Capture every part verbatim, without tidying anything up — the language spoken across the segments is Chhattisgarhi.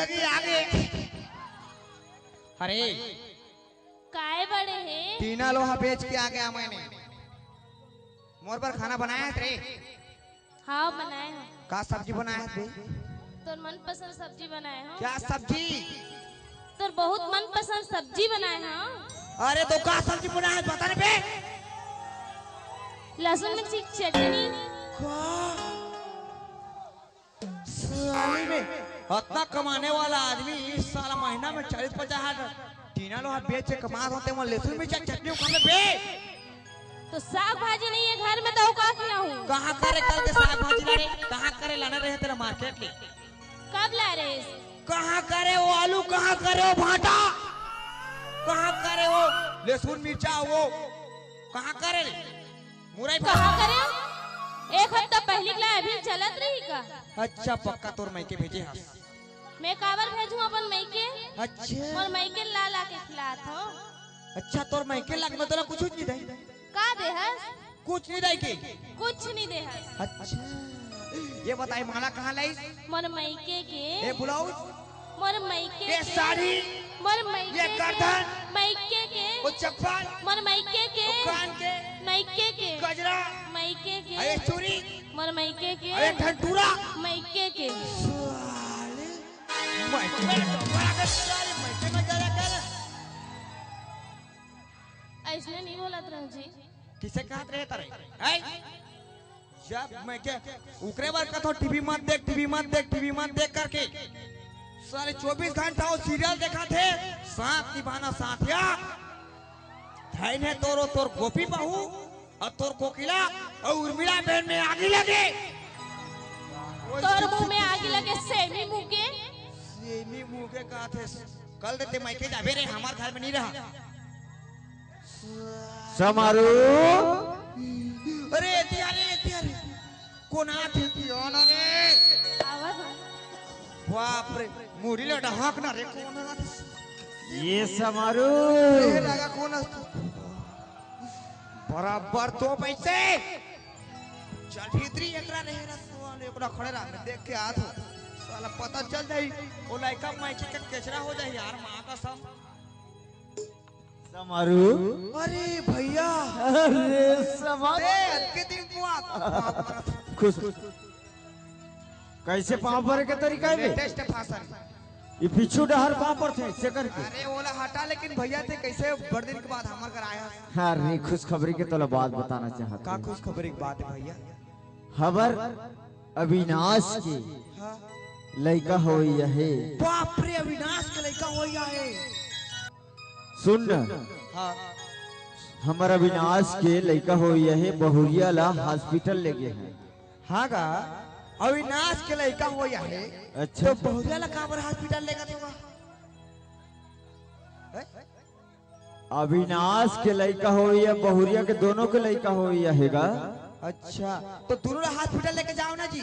लगी आगे। अरे, काय बड़े हे? टीना लोहा बेच के आ गया मैंने। मोर बर खाना बनाया है रे? हाँ, बनाए हँव। का सब्जी बनाया है बे? तोर मनपसंद सब्जी बनाए हँव। क्या सब्जी? तोर बहुत मनपसंद सब्जी बनाए हँव। अरे तो का सब्जी बनाया है, बता रे बे। लहसुन मिर्ची की चटनी। का? साली में अतना कमाने वाला आदमी इस साला महीना में चालीस पचास हजार टीना लोहा बेच के कमात होते, वो लहसुन मिर्चा चटनी उखा ले बे। तो साग भाजी नहीं है घर में, तो का खिलाऊं? कहाँ करे कल के साग भाजी ला रे? कहाँ करे लाना रहे तेला मार्केट ले? कब ला रहे? कहाँ करे वो आलू, कहाँ करे वो भाटा, कहाँ करे वो लहसुन मिर्चा, वो कहाँ करे रे? मुरई कहाँ करे? एक हफ्ता पहली के ला अभी चलत रही का? अच्छा, पक्का तोर मायके भेजे हस। मैं काबर भेजूं अपन मायके? अच्छा। मोर मायके ला ला के खिलात हँव। अच्छा, तोर मायके ला के मैं तोला कुछ नहीं दई। का दे हस? कुछ नहीं दई के? कुछ नहीं दे हस। अच्छा, ये बताई माला कहाँ लाइस? मोर मायके के। ए ब्लाउज? मोर मायके ये के। साड़ी? मोर मायके ये के। गर्दन? मायके के। वो चप्पल? मोर मायके के। वो कान के? मायके के। गजरा? मायके के। अरे चूड़ी? मोर मायके के। अरे ठंटूरा? मायके के। साले, मायके में डब्बा रखे साले, मायके में गजरा कर। ऐसने नहीं बोलत रह जी। किसे कहत रहे तारे? हैं? जब मैं के उकरे बर कथो, "टीवी मत देख, टीवी मत देख, टीवी मत देख" करके, साले चौबीस घंटा वो सीरियल देखा थे, साथ निभाना साथिया। धैन है तोरो, तोर गोपी बहू और तोर कोकिला और उर्मिला बहन में आगी लगे। तोर मुंह में आगी लगे, सेमी मुंह के। सेमी मुंह के कहा थे, कल देते मायके जाबे रे, हमार घर में नहीं रहा। समारू। अरे, एती आ रे, एती आ रे। कोन आथे, एती आ ना रे। आवा ना। बाप रे, मुड़ी ले डहाक ना रे, कोन आथे? ये समारू। ये लगा कोन आथे? बराबर तो पैसे। चल भीतरी एकरा रहे रे, साले एकरा खड़े रह, मैं देख के आत हूँ। साला पता चल जाई, वो लइका मायके के केचरा हो जाई यार, माँ कसम। समारू। अरे भैया। अरे समारू। ए, अतके दिन बाद। खुश। कैसे पाँव परे के तरीका है बे? Latest fashion। ये पीछू डहर पाँव परथे, ऐसे करके। अरे ओला हटा, लेकिन भैया ते कैसे बड़ दिन के बाद हमर घर आया? हाँ, नहीं, खुशखबरी के तोला बात बताना चाहत का हूँ। खुशखबरी की बात है भैया? हबर अविनाश के हाँ। लइका होई हे। बाप रे, अविनाश के लइका होई हे। सुन न, हाँ। हमर अविनाश के लइका होई हे, बहुरिया ला hospital ले गे हे। हाँ गा, अविनाश के लइका होई हे। अच्छा। तो बहुरिया ला काबर hospital लेगत होगा? हैं? अविनाश के लइका होई या बहुरिया के, दोनों के लइका होई या हे गा। अच्छा, तो दोनों ला hospital लेके जाओ ना जी।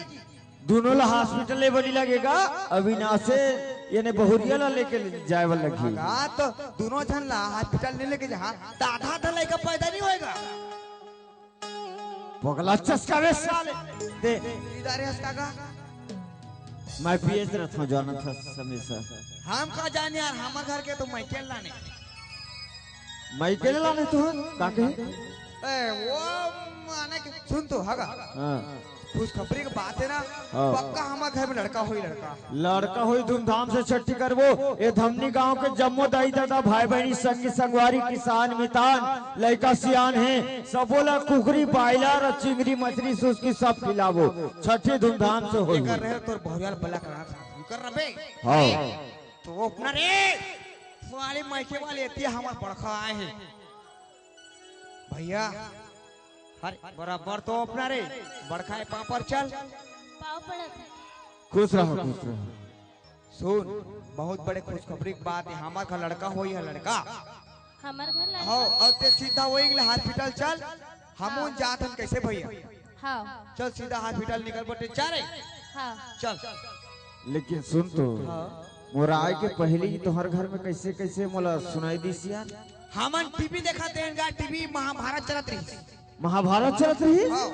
दोनों ला hospital ले बनी लगेगा, अविनाशे यानी बहुरिया ला लेके जाए वाला लगी। हाँ, तो दोनों झन ला hospital नहीं लेके जा, तो आधा आधा लइका पैदा नहीं होएगा। पगला चस्का बे साले। दे। इधर है इसका का? मैं पियत रहत हूँ, जानत हस हमेशा। हम का जाने यार, हमर घर के तो मायके लाने। मायके लाने तो का कहे? ए, वो माने कि, सुन तो, हगा। हाँ। खुशखबरी के बात है ना, हाँ। पक्का हमर घर में लड़का होई, लड़का। लड़का होई धूमधाम से छट्ठी करबो। ए धमनी गांव के जम्मो दाई ददा, भाई बहिनी, संगी संगवारी, किसान मितान, लइका सियान हे, सबो ला कुकरी, बायलर, चिंगरी, मछरी, सुसकी सब खिलाबो। छट्ठी धूमधाम से होई। एकर रहे तोर बहुरिया ला बला करा था। एकर रबे। हाँ। तो वो अपना रे, साले मायके वाले एती हमर बड़का आए हे। भैया, अरे बराबर तो अपना रे, बड़का हे पाँव पर चल। पाँव पड़त हे। खुश रहो, खुश रहो। सुन, बहुत बड़े खुशखबरी के बात हे, हमर घर लड़का होई हे, लड़का। हमर घर लड़का? हाँ, और ते सीधा वही ले hospital चल, हम हाँ। उन जात हन कैसे भैया? हाँ। चल सीधा hospital निकल बटे, जा रे। हाँ। चल। लेकिन सुन तो, हाँ। मोर आए के पहले ही तोहर घर में कैसे कैसे मोला सुनाई दिस यार। हमन टीवी देखत रहेन गा, टीवी महाभारत चलत रही। महाभारत चलत रही? हाँ।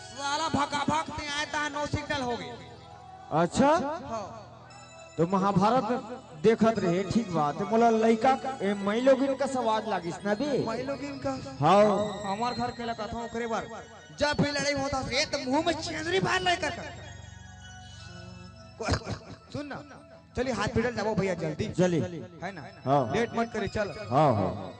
साला भकाभक ते आए ता no signal हो गए। अच्छा? हाँ। तो महाभारत देखत रहे, ठीक बात है। मोला लइका, ए, मई लोगिन का सवाद लागिस ना बे। मई लोगिन का? हाँ। हमार घर के ला कथा ओकरे बर। जब भी लड़ाई होता से, तो मुंह में चेंदरी बाहर नहीं कर। सुन ना, चलिए हाथ पिटल जाबो भैया जल्दी। चलिए। है ना? हाँ। लेट मत करे, चल। हाँ, हाँ।